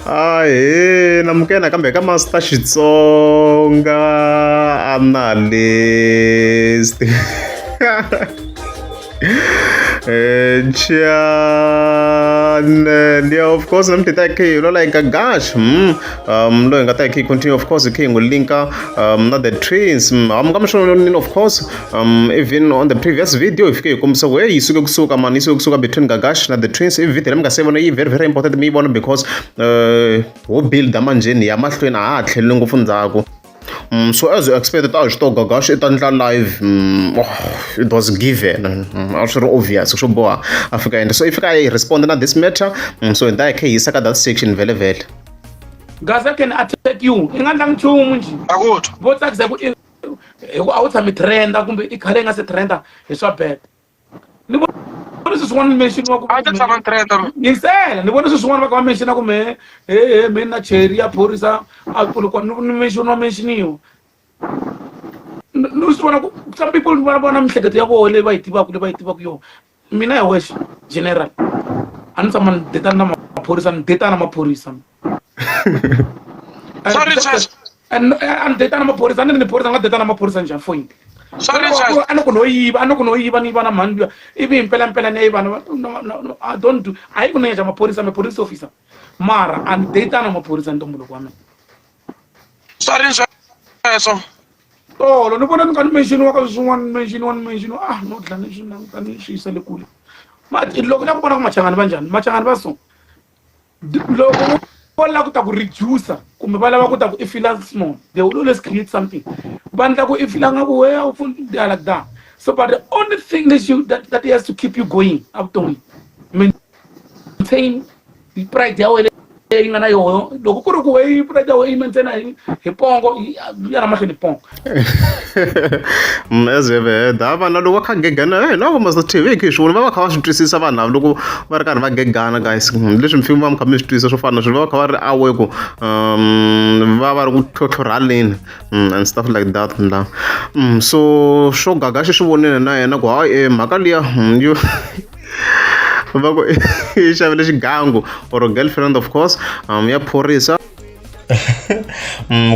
Ahee namukela nakambe ka Master Xitsonga Analyst. Channel yeah, of course namuntlha hi ta hi kha hi vulavula hi Gagash loyi hi nga ta hi kha hi continue of course hi kha hi n'wi linka na the twins nga mi swona of course even on the previous video hi fike hi kombisa ku hey yi suke kusuka mani yi suke kusuka between Gagash na the twins i video leyi mi nga se vona yi very very important mi yi vona because ho builda manjheni ya mahlweni a ha ha tlheleli ngopfu ndzhaku. So as you expected a hi swi tiva Gagash i ta endla live oh, it was given a swi ri obvious swo boha a fika endla so i fika a yi respond na this matter so hi ta hi kha hi yisa ka that section vhele vhele. Gaza can attack you i nga ndlangi nchumu njhe Akutho. Vo tsakisa hi ku i hi ku a wu tshami trenda kumbe i khale i nga se trenda hi swa bad ni vona sweswi swin'wana ni mention-iwa ku A ti tshama ni trenda mina. Yingisela ni vona sweswi swin'wana va kha va mention ku mehe he he me na cherry ya phorisa a kulukwa ni mention-iwa mention-iwa ni swi vona ku some people ni vona vona miehleketo ya vona leyi va yi tivaka leyi va yi tivaka yona. Mina hi wexe general a ni tshama ni detana na maphorisa ni detana na maphorisa. Sorry, Church. A ni detana na maphorisa a ni ri ni phorisa ni nga detana na maphorisa njhani for yini? Sorry, Church. A ni ku no yiva a ni ku no yiva ni yiva na mhani luya ivi hi mpelampela ni ya yiva na I don't do a yi ku ni yexa maphorisa I'm a police officer mara a ni detana na maphorisa ntumbuluko wa mina. Sorry, sweswo. Tolo ni vona ni nga ni mention-iwa ka swin'wana ni mention-iwa ni mention-iwa ah no dlaya ni swi languta ni swi yisa le kule. Loko na ku vona ku Machangani va njhani Machangani va so loko vo lava ku ta ku reducer kumbe va lava ku ta ku i feel small they will always create something va endla ku i feel nga ku we a wu pfuni they are like that so but the only thing that you that, that has to keep you going evuton'wini maintain pride ya wena leyi nga na yoho loko ku ri ku weyi pride ya wena yi maintain hi hi pongo ya na mahlweni hi pongo. As you have heard ha vana loko va kha gegana hey na vo Master TV hi kha hi swi vona va va kha va swi twisisa vanhu lava loko va ri karhi va gegana guys leswi mi va mi kha mi swi twisisa swo fana na swilo va va kha va ri aware ku va va ri ku tlhotlhorhaneni and stuff like that la so swo gaga xi swi vonile na yena ku hayi mhaka liya yo va ku i xavile xigangu or girlfriend of course ya phorisa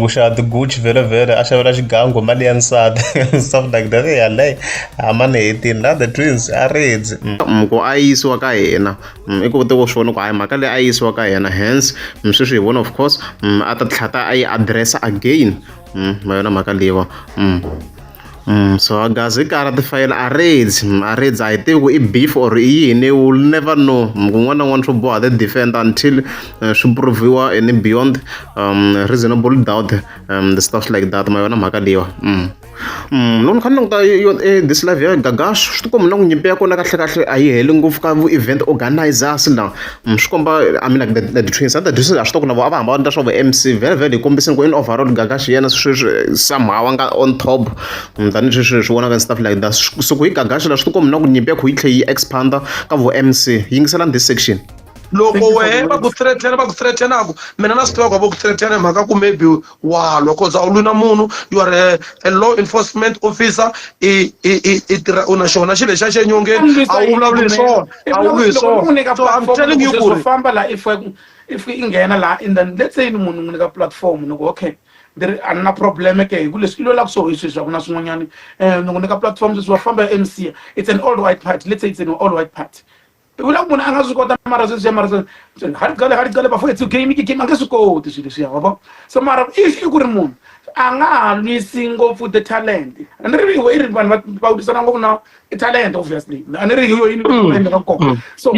ku xava ti-Gucci vhele vhele a xavela xigangu mali ya nsati stuff like that yaleyo a ma ni hetini la the twins a redzi ku a yisiwa ka hina i ku te ku swi vona ku hayi mhaka leyi a yisiwa ka yena hence sweswi hi vona of course a ta tlhela ta a yi address again ma yona mhaka leyiwa. So gazi kara tifayele a redzi a redzi a hi tivi ku i beef or i yini we'll never know kun'wana na kun'wana swo boha the defend until swi prove-iwa in beyond reasonable doubt the stuff like that ma yona mhaka leyiwa. Loko ni kha ni languta this live ya Gagash swi tikomba na ku nyimpi ya kona kahlekahle a yi heli ngopfu ka vu event organizers la swi komba I mean like the twins the twins a swi tiva ku na vona a va hamba va endla swa vu M_C vhele vhele hi kombisini ku in overall Gagash hi yena sweswi somehow a nga on top tanihileswi hi swi vonaka and stuff like that so ku hi Gagash la swi tikomba na ku nyimpi ya kho yi tlhe yi expand ka vo M_C yingiselani this section. Loko wehe va ku threaten va ku threatenaku mina na swi tiva ku va ku threaten hi mhaka ku maybe wa lwa cause a wu lwi na munhu you are a law enforcement officer i i i i tirha u na xona xilo lexiya xe nyongeni a wu vulavuli hi swona a wu lwi hi swona so I'm telling you ku ri famba la if i nghena la and then let's say ni munhu n'wi nyika platform ni ku okay ndzi ri a ni na problem ke hi ku leswi i lwelaka swo hi sweswi a ku na swin'wanyani ni ku nyika platform sweswi wa famba ya M_C it's an all white party let's say it's an all white party I vula ku munhu a nga swi kota mara sweswiya mara haligale haligale bafowethu game ki game a nge swi koti swilo leswiya wa vona so mara if i ku ri munhu a nga ha lwisi ngopfu the talent a ni ri i ri vanhu va lwisana ngopfu na i talent obviously a ni ri hi yo yini endleka kona so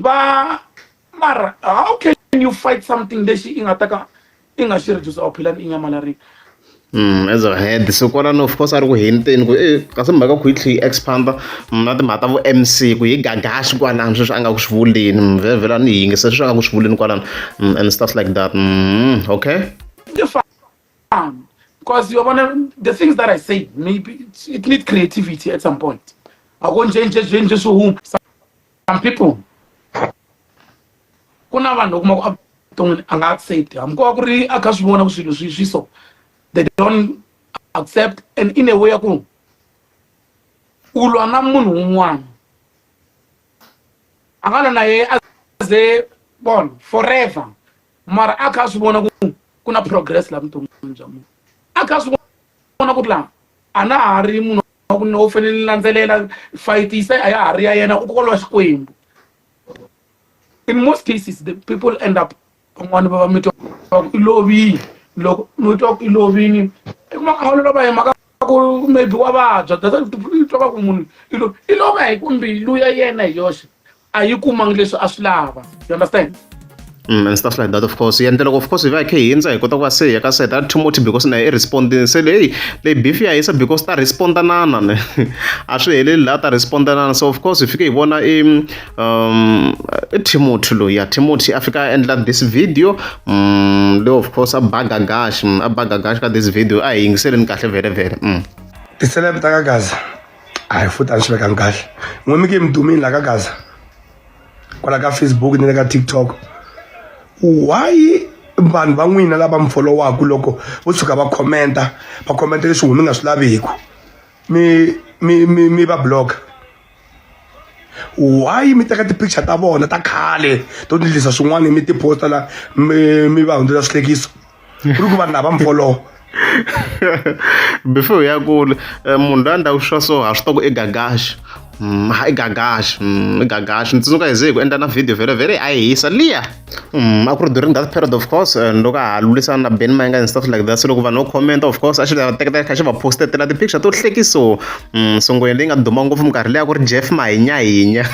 va mara how can you fight something lexi i nga ta ka i nga xi reduce a wu philani i nyamalarile. As a head so kwalano of course a ri ku hinteni ku e kasi mhaka ku yi tlhe yi expand na timhaka ta vo M_C ku hi Gagash kwalano sweswi a nga ku swi vuleni vhele vhele a ni yingise sweswi a nga ku swi vuleni kwalano and stuff like that okay. Because you wanna the things that I say maybe it need creativity at some point. A ku nje nje nje nje swi huma. Some people ku na vanhu u kuma ku evuton'wini a nga accept hambi ko va ku ri a kha swi vona ku swilo swi swi so they don't accept and in a way ya ku u lwa na munhu un'wana a nga lwa na ye a ze vona forever. Mara a kha a swi vona ku ku na progress laha vuton'wini bya munhu. A kha a swi vona ku ri laha a na ha ri munhu wa ku no fanele ni landzelela fight se a ya ha ri ya yena u kolwa Xikwembu. In most cases the people end up van'wani va va mi twa ku i lovile loko mi twa ku i lovini i kuma ku a wu lova hi mhaka ku maybe wa vabya that's why i twa va ku munhu i lo i lova hi ku mbilu ya yena hi yoxe a yi kumangi leswi a swi lava you understand. And stuff like that, of course. Yendlela of course hi va hi khe hi hindza hi kota ku va se hi ya ka seta Timothy because na ye i respondini se leyi leyi beef ya hisa because ta respondanana ne a swi heleli laha ta respondanana so of course hi fike hi vona i i Timothy loyi ya Timothy a fika a endla this video leyi of course a ba gagash a ba gagash ka this video a hi yingiseleni kahle vhele vhele. Ti-celeb ta ka Gaza hayi futhi a ni swi vekangi kahle n'we mi ke mi dumile la ka Gaza kwala ka Facebook ni le ka TikTok why vanhu va n'wina lava mi follow-aku loko vo tshuka va commenta va commenta leswi n'wi mi nga swi laveku mi mi mi mi va block why mi teka ti-picture ta vona ta khale to ndlisa swin'wana mi ti posta la mi mi va hundzula swihlekiso ku ri ku vanhu lava mi follow. Before hi ya kule munhu loyi a endlaka swa so ha swi tiva ku i Gagash i Gagash i Gagash ni tsundzuka hi ze hi ku endla na video vhele vhele a yi hisa liya a ku ri during that period of course loko a ha lwisana na Benny Mayengani and stuff like that se loko vanhu vo comment of course a xi va teketela kha xi va post-etela ti-picture to hlekiso so ngwenya leyi nga duma ngopfu minkarhi liya ku ri Jeff Mahinyahinya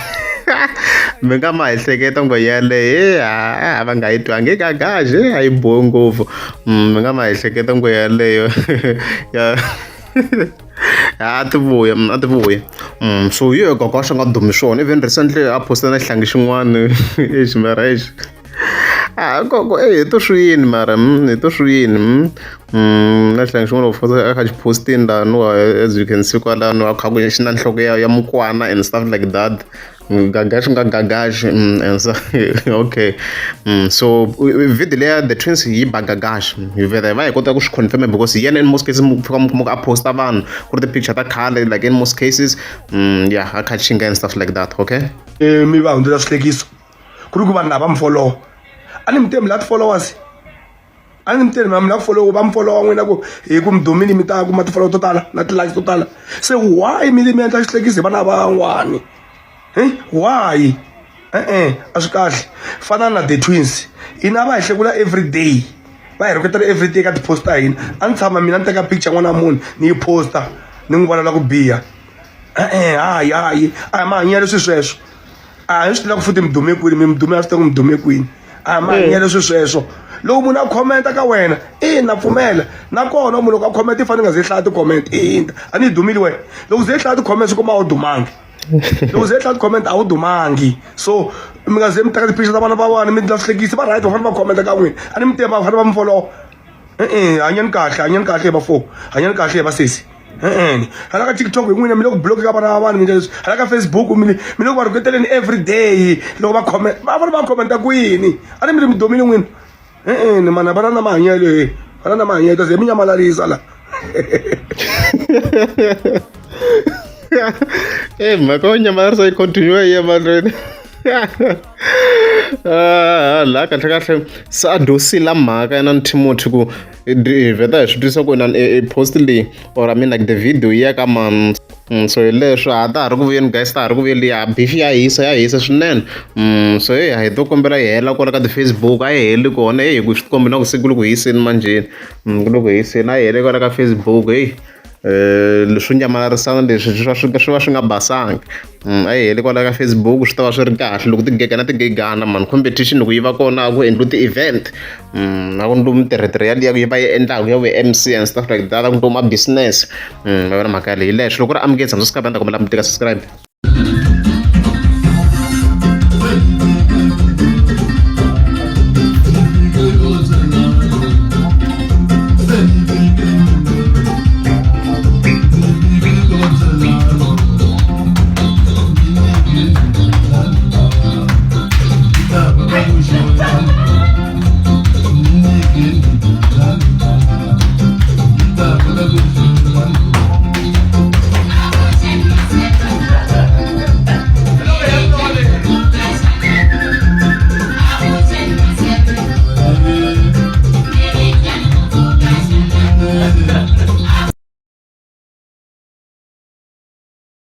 mi nga ma ehleketa ngwenya yaleyo a va nga yi twangi Gagash a yi bohi ngopfu mi nga ma ehleketa ngwenya yaleyo ya a ti vuya a ti vuya so hi yo Gagash a nga dumi swona even recently a post-e na xihlangi xin'wana exi mara exi a koko e hi to swi yini mara hi to swi yini na xihlangi xin'wana of course a kha xi post-ini laniwa as you can see kwalano a kha ku xi na nhloko ya ya mukwana and stuff like that Gagash nga Gagash and so okay so video leya the twins yi ba Gagash hi vhela hi va hi kota ku swi confirm because yena in most cases mi pfuka mi kuma ku a posta vanhu ku ri ti-picture ta khale like in most cases yeah a kha chinga and stuff like that okay. Mi va hundzula swihlekiso ku ri ku vanhu lava mi follow a ni mi temi la ti-followers a ni mi temi mi la ku follow va mi follow n'wina ku hi ku mi dumile mi ta kuma ti-follow to tala na ti-likes to tala se why mi mi endla xihlekisi hi vana van'wani why e-e a swi kahle fana na the twins hina va hi hlekula every day va hi rhuketela every day ka ti-post ta hina a ni tshama mina ni teka picture n'wana wa munhu ni yi posta ni n'wi vulavula ku biha e-e hayi hayi a hi mahanyelo swi sweswo a hi swi tiva ku futhi mi dume kwini mi mi dume a swi tiva ku mi dume kwini a hi mahanyelo swi sweswo loko munhu a commenta ka wena ina pfumela nakona munhu loko a comment i fanele nga ze hlaya ti-comment ina a ni yi dumile wena loko ze hlaya ti-comment swi kuma a wu dumangi loko ze hlaya ti-comment a wu dumangi so mi nga ze mi teka ti-picture ta vana va vana mi endla swihlekisi va right va fanele va commenta ka n'wina a ni mi tiva va fanele va mi follow e-e hanyani kahle hanyani kahle va fo hanyani kahle va sesi e-e hala ka TikTok hi n'wina mi le ku block ka vana va vanhu mi endla leswi hala ka Facebook mi mi le ku va rhuketeleni every day loko va comment va fanele va commenta kwini a ni mi ri mi dumile n'wina e-e ni mana va na na mahanyelo he va na na mahanyelo ta ze mi nyamalarisa la. E mhaka yo nyamalarisa yi continue yi ya mahlweni ah, laha kahle kahle se a dosila mhaka ya na Timothy ku hi vheta hi swi twisisa ku inani e post leyi or I mean like the video yi ya ka mani so hi leswo a ta ha ri ku vuyeni guys ta ha ri ku vuyeni ya beef ya hisa ya hisa swinene so heyi hi to kombela yi hela kwala ka ti-Facebook a yi heli kona heyi ku swi tikombi na ku se ku le ku hiseni manjheni ku le ku hiseni a yi heli kwala ka Facebook heyi leswo nyamalarisana leswi swi va swi swi va swi nga basanga a yi heli kwala ka Facebook swi ta va swi ri kahle loko tigegana tigegana mani competition loko yi va kona a ku endliwi ti-event a ku endliwi mintirhotirho yaliya yi va yi endlaka ya vu M_C and stuff like that a ku endliwi ma-business ma vona mhaka yaleyo hi leswo loko u ri amukeli subscribe a ni ta kombela mi tika subscribe.